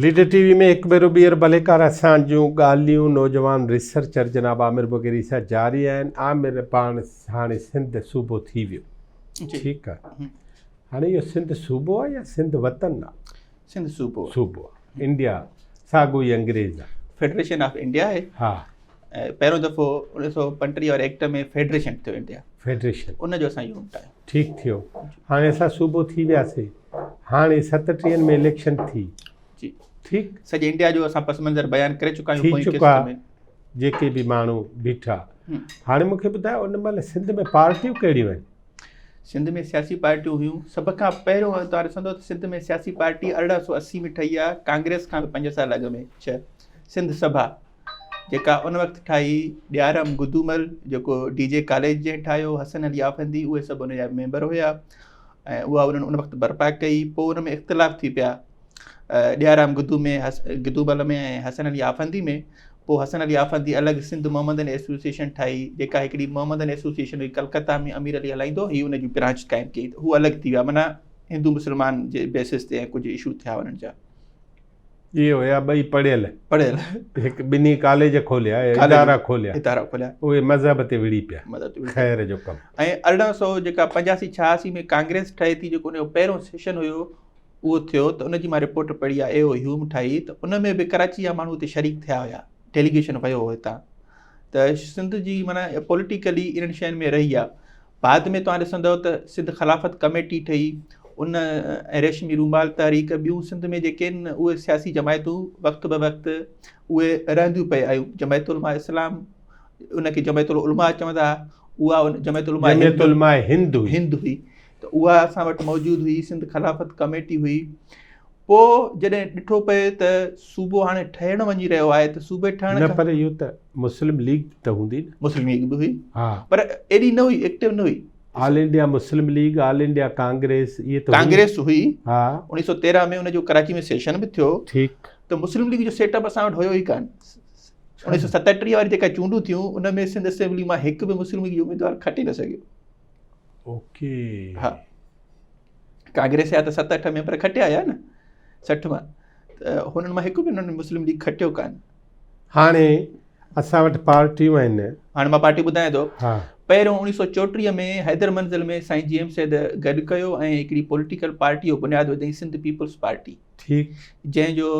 Leader ٽي V ۾ هڪ ڀيرو ٻيهر ڀليڪار اسان جون ڳالهيون نوجوان ريسرچر جناب عامر بگيري سان جاري آهن عامر پاڻ هاڻي سنڌ صوبو ٿي ويو ٺيڪ آهي هاڻي اهو سنڌ صوبو آهي يا سنڌ وطن آهي سنڌ صوبو صوبو انڊيا ساڳو ئي انگريز آهي فيڊريشن آف انڊيا آهي ها پهريون دفعو 1935 واري ايڪٽ ۾ فيڊريشن ٿيو انڊيا فيڊريشن ان جو اسان يونٽ آهيون ٺيڪ ٿيو هاڻي اسان صوبو ٿي وياسي هاڻي 37 ۾ اليڪشن ٿي جي ٺيڪ سڄي انڊيا جو اسان پس منظر بيان ڪري چڪا آهيون ٿي چڪا جيڪي به ماڻهو بيٺا هاڻي مونکي ٻڌايو ان مهل سنڌ ۾ پارٽيون ڪهڙيون آهن سنڌ ۾ سياسي پارٽيون هيون سڀ کان پهريون توهان ڏسندو ته سنڌ ۾ سياسي پارٽي 1880 ۾ ٺهي آهي ڪانگريس کان به 5 سال اڳ ۾ 6 سنڌ سڀا جيڪا ان وقت ٺاهي ڏيارام گدومل جيڪو ڊي جي ڪاليج جنهن ٺاهيو حسن علي آفندي اهي سڀ ان جا ميمبر هيا ۽ اها انهن ان وقت برپا ڪئي پوء ان ۾ اختلاف ٿي پيا ڏيارام گدو ۾ گدومل ۾ ۽ حسن علي آفندي ۾ پوء حسن علي آفندي الڳ سنڌ محمدن ايسوسيئيشن ٺاهي جيڪا هڪڙي محمدن ايسوسيئيشن هئي ڪلڪتا ۾ امير علي هلائيندو هي ان جي برانچ قائم ڪئي هو الڳ ٿي ويا معنيٰ هندو مسلمان جي بيسس تي ۽ ڪجهه اشو ٿيا انهن جا اهي هيا ٻئي پڙهيل. پڙهيل. هڪ ٻنهي ڪاليج کوليا ۽ ادارا کوليا. ادارا کوليا. اهي مذهب تي وڙهي پيا. مذهب تي وڙهي پيا. خير جو ڪم. ۽ 1800 جيڪا 85 86 ۾ ڪانگريس ٺهي ٿي جيڪو ان جو پهريون سيشن هيو اهو ٿيو ته ان جي مان رپورٽ پڙهي آهي اي او هيوم ٺاهي ته ان ۾ به ڪراچي جا ماڻهو اتي شريڪ ٿيا هيا ڊيليگيشن ويو هو هتان ته سنڌ جي معنيٰ پوليٽيڪلي انهن شين ۾ رهي آهي بعد ۾ توهان ڏسندؤ ته سنڌ خلافت ڪميٽي ٺهي ان ۽ ريشمي رومال تحريڪ ٻيون سنڌ ۾ جيڪي آهن اهي سياسي جماعتون وقت به وقت اهي رهنديون پئي آيون جماعت علماء اسلام ان کي جماعت العلماء چوندا هئا اها جماعت علماء جمعيت علماء هند هئي هند هئي ته اها اسان وٽ موجود هئي سنڌ خلافت ڪميٽي هئي پوء جڏهن ڏٺو پئي ته صوبو هاڻي ٺهڻ وڃي رهيو آهي ته صوبي ٺهڻ نه پر اهو ته مسلم ليگ ته هوندي نه مسلم ليگ به هئي ها پر ايڏي نه هئي ايڪٽو نه هئي all India Muslim league all India Congress اهي ته ڪانگريس هئي ها 1913 ۾ ان جو ڪراچي ۾ سيشن به ٿيو ٺيڪ ته مسلم ليگ جو سيٽ اپ اسان وٽ هيو ئي ڪانه 1937 واري جيڪا چونڊون ٿيون ان ۾ سنڌ اسيمبلي مان هڪ به مسلم ليگ جو اميدوار کٽي نه سگهيو اوڪي ها ڪانگريس جا ته ست اٺ ميمبر کٽيا آيا نه 60 مان ته هنن مان هڪ به انهن مسلم ليگ کٽيو ڪانه. هاڻي اسان وٽ پارٽيون آهن. هاڻي مان پارٽي ٻڌايان ٿو. ها. پهريون 1934 ۾ حيدر منزل ۾ سائين جي ايم سيد گڏ ڪيو ۽ هڪڙي پوليٽيڪل پارٽي جو بنياد وڌائين سنڌ پيپلز پارٽي. ٺيڪ. جنهن جو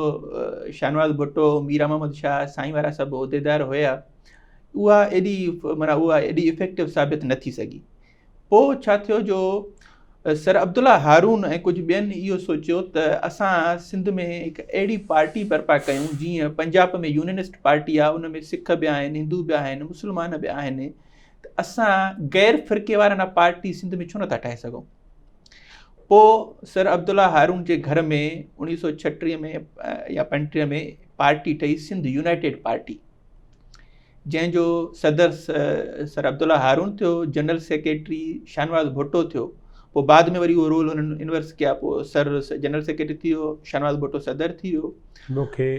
شاهنواز ڀٽو، ميران محمد شاهه سائين وارا سڀ عهديدار هيا. اها ايڏي معنيٰ اها ايڏي افيڪٽو ثابت نه ٿي سگهي. پوء ڇا ٿيو جو سر عبدالله هارون ۽ ڪجهه ٻين اهو سوچيو ته اسان سنڌ ۾ هڪ اهڙي پارٽي برپا ڪيون جيئن پنجاب ۾ يونينسٽ پارٽي آهي ان ۾ سک به آهن هندو به آهن مسلمان به آهن ته اسان غير فرقيوارانه پارٽي سنڌ ۾ ڇو نٿا ٺاهي سگهون پوء سر عبدالله هارون جي گهر ۾ 1936 ۾ يا 35 ۾ پارٽي ٺهي سنڌ يونائيٽيڊ پارٽي جنهن جو صدر سر عبدالله هارون ٿيو، جنرل سيڪريٽري شاهنواز ڀٽو ٿيو، پوء بعد ۾ وري اهو رول هنن انورس ڪيا، پوء سر جنرل سيڪريٽري ٿي ويو، شاهنواز ڀٽو صدر ٿي ويو. مون کي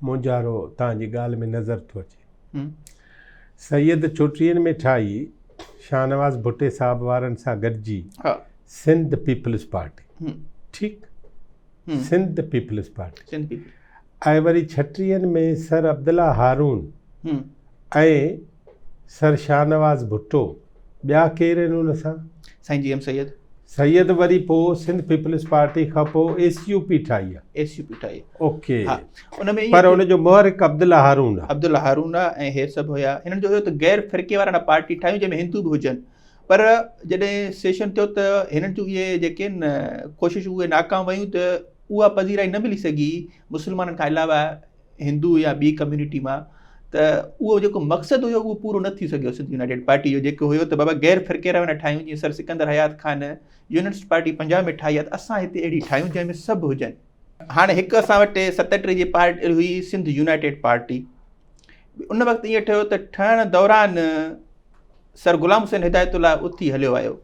مونجهارو توهان جي ڳالهه ۾ نظر ٿو اچي. سيد چوٽيهن ۾ ٺاهي شاهنواز ڀٽي صاحب وارن سان گڏجي سنڌ پيپلز پارٽي ٺيڪ سنڌ پيپلز پارٽي ۽ وري ڇٽيهن ۾ سر عبدالله هارون ۽ سر شاهنواز ڀٽو ٻيا ڪير آهن ان سان؟ سائين جي ايم سيد. سيد وري پوء سنڌ پيپلز پارٽي کان پوء ايس يو پي ٺاهي آ. ايس يو پي ٺاهي. اوڪي. ها ان ۾ پر ان جو محرڪ عبدالله هارون آ. عبدالله هارون آ ۽ هي سڀ هيا. هنن جو هيو ته غير فرقي وارانه پارٽي ٺاهيون جنهن ۾ هندو به هجن. پر جڏهن سيشن ٿيو ته هنن جون اهي جيڪي آهن ڪوششون اهي ناڪام ويون ته اها پذيرائي نه ملي سگهي مسلمانن کان علاوه هندو يا ٻي ڪميونٽي مان ته اهو جيڪو مقصد هيو اهو پورو نه ٿي سگهيو سنڌ يونائيٽيڊ پارٽي جو جيڪو هيو ته بابا غير فرقي روانه ٺاهيون جيئن سر سڪندر حيات خان يوننسٽ پارٽي پنجاب ۾ ٺاهي آهي ته اسان هتي اهڙي ٺاهيون جنهن ۾ سڀ هجن. هاڻي هڪ اسان وٽ 37 جي پارٽي هئي سنڌ يونائيٽيڊ پارٽي ان وقت ائين ٺهيو ته ٺهڻ دوران سر غلام حسين هدايت الله اٿي هليو آيو.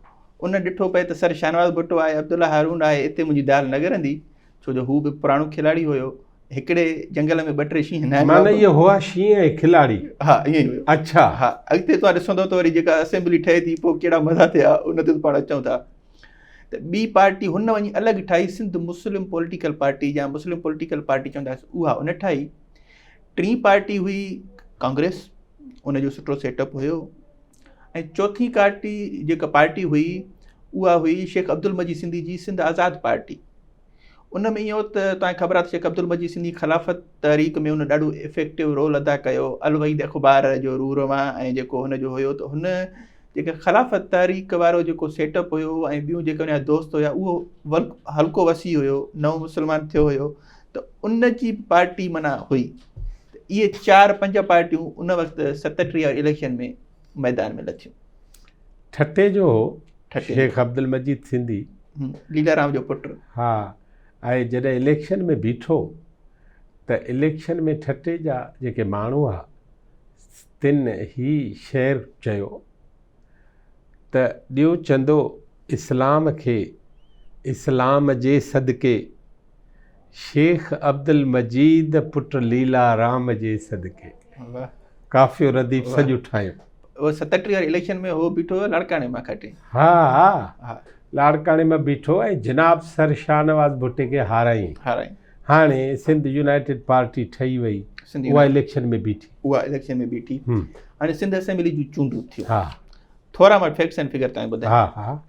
ان ڏٺو پئي ته سر شاهنواز ڀٽو آهي، عبدالله هارون آهي، اتي منهنجي دال نه ڳرندي، ڇو جو هو به پراڻو کلاڙي هيو. هڪڙي جنگل ۾ ٻه ٽي شينهن ناهن معنيٰ اهي هئا شينهن ۽ کلاڙي. ها ائين ئي هيو. اڇا. ها اڳتي توهان ڏسندو ته وري جيڪا اسيمبلي ٺهي ٿي پوء ڪهڙا مزا ٿيا ان تي به پاڻ اچون ٿا. ته ٻي پارٽي هن وڃي الڳ ٺاهي سنڌ مسلم پوليٽيڪل پارٽي يا مسلم پوليٽيڪل پارٽي چوندا هئاسين اها ان ٺاهي. ٽين پارٽي هئي ڪانگريس ان جو سٺو سيٽ اپ هيو ۽ چوٿين ڪارٽي جيڪا پارٽي هئي اها هئي شيخ عبدالمجيد سنڌي جي سنڌ آزاد پارٽي. ان ۾ ائين هو ته توهان کي خبر آهي ته شيخ عبدالمجيد سنڌي خلافت تحريڪ ۾ هن ڏاڍو افيڪٽو رول ادا ڪيو الوحيد اخبار جو روح روان ۽ جيڪو هن جو هيو ته هن جيڪا خلافت تحريڪ وارو جيڪو سيٽ اپ هيو ۽ ٻيون جيڪي هن جا دوست هيا اهو حلقو وسيع هيو نئون مسلمان ٿيو هيو ته ان جي پارٽي معنيٰ هئي ته اهي چار پنج پارٽيون ان وقت 37 واري اليڪشن ۾ ميدان ۾ لٿيون. ٺٽي جو هو شيخ عبدالمجيد سنڌي. ليلارام جو پٽ. ها ۽ جڏهن اليڪشن ۾ بيٺو ته اليڪشن ۾ ٺٽي جا جيڪي ماڻهو ها تن هي شعر چيو ته ڏيو چندو اسلام کي اسلام جي صدقي شيخ عبدالمجيد پٽ ليلا رام جي صدقي. قافيو رديف سڄو ٺاهيو. اهو 37 واري اليڪشن ۾ هو بيٺو هيو لاڙڪاڻي مان کٽي. ها ها لاڙڪاڻي مان بيٺو ۽ جناب سر شاهنواز ڀٽي کي هارايائين. هارايائين. هاڻي سنڌ يونائيٽيڊ پارٽي ٺهي وئي اها اليڪشن ۾ بيٺي. اها اليڪشن ۾ بيٺي. هاڻي سنڌ اسيمبلي جون چونڊون ٿيون. ها. ٿورا مان فيڪٽس اينڊ فگر تائين ٻڌايان. ها ها.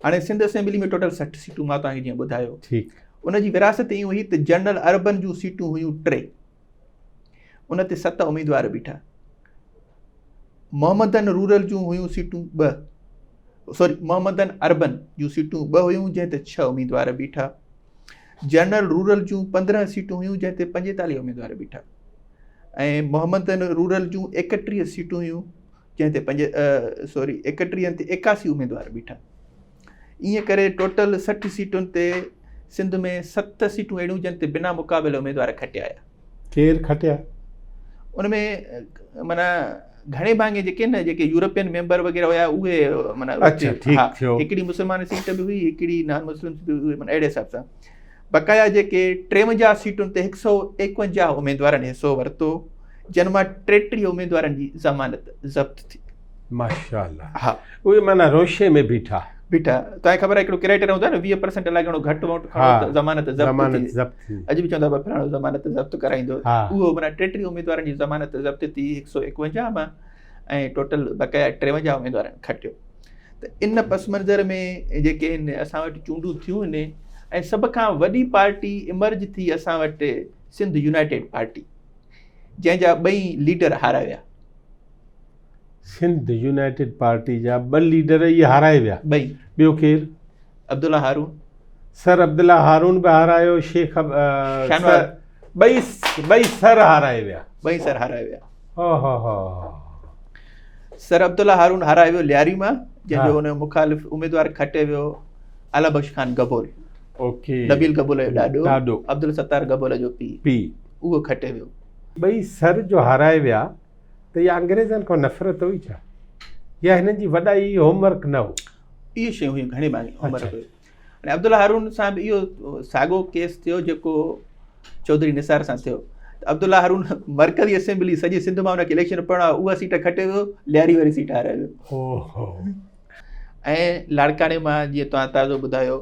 هاڻي سنڌ اسيمبلي ۾ ٽوٽل 60 سيٽون مان توهان کي جيئن ٻڌايو. ٺيڪ. ان جي ورهاست ائين هئي ته جنرل اربن جون سيٽون هيون 3. ان تي 7 اميدوار بيٺا. محمدن رورل جون هيون سيٽون 2. سوري محمدن اربن جون سيٽون 2 هيون جنهن تي 6 اميدوار بيٺا. جنرل رورل جون 15 سيٽون هيون جنهن تي 45 اميدوار بيٺا. ۽ محمدن رورل جون 31 سيٽون هيون جنهن تي پنج سوري ايڪٽيهن تي 81 اميدوار بيٺا. ائين ڪري ٽوٽل 60 سيٽن تي سنڌ ۾ 7 سيٽون اهڙيون جن تي بنا مقابلي اميدوار کٽيا آيا. ڪير کٽيا؟ ان ۾ معنيٰ گهڻي ڀاڱي جيڪي نه جيڪي يورپين ميمبر وغيره هيا اهي معنيٰ اچھا ٺيڪ ٿيو. هڪڙي مسلمان سيٽ به هئي هڪڙي نان مسلم به هئي معنيٰ اهڙي حساب سان بقايا جيڪي 53 سيٽن تي 151 اميدوارن حصو ورتو جن مان 33 اميدوارن جي ضمانت ضبط ٿي. ماشاءالله ها اهي معنيٰ روشي ۾ بيٺا. بيٺا توهان کي خبر آهي هڪڙو ڪرائيٽيريا هوندو آهي نه 20% الائي گهڻو گهٽ ووٽ کڻو ته ضمانت ضبط ٿي. ضبط ٿي. اڄ به چوندا هئا فلاڻو ضمانت ضبط ڪرائيندو اهو معنيٰ 33 اميدوارن جي ضمانت ضبط ٿي 151 مان ۽ ٽوٽل بقايا 53 اميدوارن کٽيو ته ان پس منظر ۾ جيڪي آهن اسان وٽ چونڊون ٿيون آهن ۽ سڀ کان وڏي پارٽي ايمرج ٿي اسان وٽ سنڌ يونائيٽيڊ پارٽي جنهن جا ٻئي ليڊر هارائي ويا. سنڌ يونائيٽيڊ پارٽي جا ٻه ليڊر ئي هارائي ويا. ٻئي. ٻيو ڪير؟ عبدالله هارون. سر عبدالله هارون به هارايو شيخ شاهنواز ٻئي ٻئي سر هارائي ويا. ٻئي سر هارائي ويا. ها ها ها. سر عبدالله هارون هارائي ويو لياري مان جنهن جو هن مخالف اميدوار کٽي ويو الله بخش خان گبول. اوڪي. نبيل گبول جو ڏاڏو. ڏاڏو. عبدالستار گبول جو پيء. پيء. اهو کٽي ويو. ٻئي سر جو هارائي ويا ته اها انگريزن کان نفرت هئي ڇا؟ يا هنن جي وڏائي هوم ورڪ نه هو؟ اهي شيون هيون گهڻي ڀاڱي هوم ورڪ هيو. هاڻي عبدالله هارون سان به اهو ساڳو ڪيس ٿيو جيڪو چوڌري نثار سان ٿيو. ته عبدالله هارون مرڪزي اسيمبلي سڄي سنڌ مان هن کي اليڪشن پڙهڻو آهي اها سيٽ کٽي ويو لياري واري سيٽ هارائي ويو. ۽ لاڙڪاڻي مان جيئن توهان تازو ٻڌايو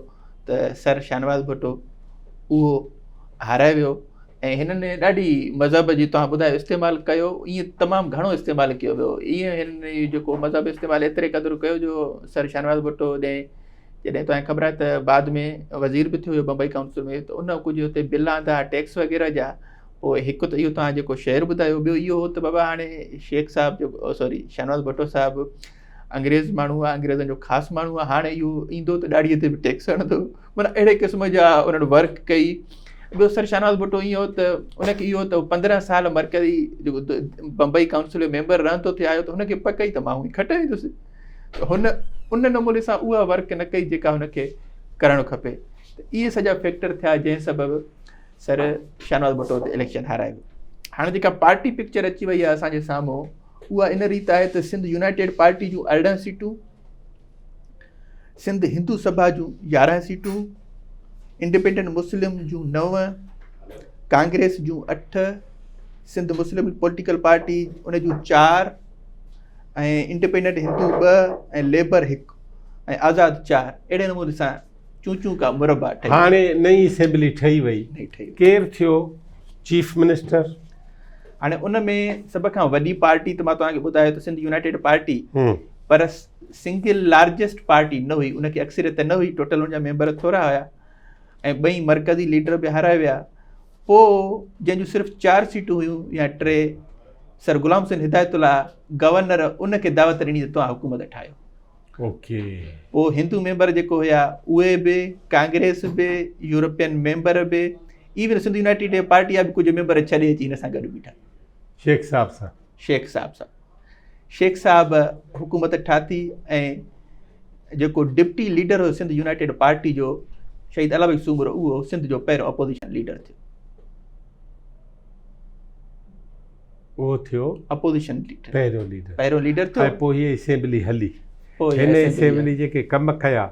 ته سر شاهنواز ڀٽو اهو هارائي ويو ۽ هنن ڏاڍي مذهب جي توهان ٻڌايو استعمال ڪيو ائين تمام گهڻو استعمال ڪيو ويو ائين هنن جيڪو مذهب استعمال ايتري قدر ڪيو جو سر شاهنواز ڀٽو جڏهن جڏهن توهان کي خبر آهي ته بعد ۾ وزير به ٿيو هيو بمبئي ڪائونسل ۾ ته ان ڪجهه هتي بل آندا ٽيڪس وغيره جا پوء هڪ ته اهو توهان جيڪو شعر ٻڌايو ٻيو اهو هو ته بابا هاڻي شيخ صاحب جو سوري شاهنواز ڀٽو صاحب انگريز ماڻهو آهي انگريزن جو خاص ماڻهو آهي هاڻي اهو ايندو ته ڏاڙهيء تي به ٽيڪس هڻندو معنيٰ اهڙي قسم جا انهن ورڪ ڪئي ٻيو سر شاهنواز ڀٽو ائين هو ته ان کي اهو ته 15 سال مرڪزي جيڪو بمبئي ڪائونسل جو ميمبر رهندو ٿي آيو ته هن کي پڪ ئي ته مان هونئن کٽي ويندس ته هن ان نموني سان اها ورڪ نه ڪئي جيڪا هن کي ڪرڻ کپي ته اهي سڄا فيڪٽر ٿيا جنهن سبب سر شاهنواز ڀٽو تي اليڪشن هارائي ويو هاڻي جيڪا پارٽي پڪچر اچي وئي آهي اسان جي سامهون اها ان ريت آهي ته سنڌ يونائيٽيڊ پارٽي جون 18 سيٽون، سنڌ هندو سڀا جون 11 سيٽون، انڊيپينڊنٽ مسلم جون 9، ڪانگريس جون 8، سنڌ مسلم پوليٽيڪل پارٽي ان جون 4 ۽ انڊيپينڊنٽ هندو 2 ۽ ليبر 1 ۽ آزاد 4، اهڙي نموني سان چون چون ڪا مربع ٺهي. هاڻي نئين اسيمبلي ٺهي وئي، ڪير ٿيو چيف منسٽر؟ هاڻي ان ۾ سڀ کان وڏي پارٽي ته مان توهان کي ٻڌايو ته سنڌ يونائيٽيڊ پارٽي، پر سنگل لارجسٽ پارٽي نه هئي، ان کي اڪثريت نه هئي، ٽوٽل ان جا ميمبر ٿورا هيا ۽ ٻئي مرڪزي ليڊر به هارائي ويا. پوء جنهن جون صرف 4 سيٽون هيون يا 3، سر غلام حسين هدايت الله گورنر، ان کي دعوت ڏني ته توهان حڪومت ٺاهيو. اوڪي. پوء هندو ميمبر جيڪو هيا اهي به، ڪانگريس به، يورپين ميمبر به، ايون سنڌ يونائيٽيڊ پارٽي جا به ڪجهه ميمبر ڇڏي اچي هن سان گڏ بيٺا. شيخ صاحب سان. شيخ صاحب سان. شيخ صاحب حڪومت ٺاهي ۽ جيڪو ڊپٽي ليڊر هو سنڌ يونائيٽيڊ پارٽي جو شهيد الله بخش سومرو، اهو سنڌ جو پهريون اپوزيشن ليڊر ٿيو. اهو ٿيو اپوزيشن ليڊر، پهريون ليڊر، پهريون ليڊر ٿيو. ۽ پوء هيء اسيمبلي هلي. هن اسيمبلي جيڪي ڪم ڪيا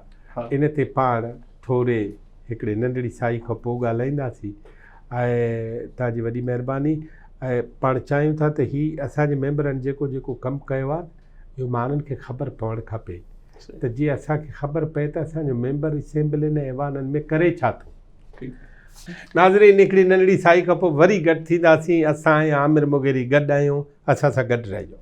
ان تي پاڻ ٿوري هڪڙي ننڍڙي سائي کان پوء ڳالهائينداسين. ۽ توهان جي وڏي مهرباني. ۽ پاڻ چاهيون ٿا ته هي اسان جي ميمبرن جيڪو جيڪو ڪم ڪيو آهي اهو ماڻهن کي خبر پوڻ کپي ته جيئن اسان کي خبر پئي ته اسان جو ميمبر اسيمبلين ۽ ايوانن ۾ ڪري ڇا ٿو. ناظرين هڪڙي ننڍڙي سائي کان پوء وري گڏ ٿينداسين. اسان ۽ عامر مغيري گڏ آهيون، اسان سان گڏ رهجو.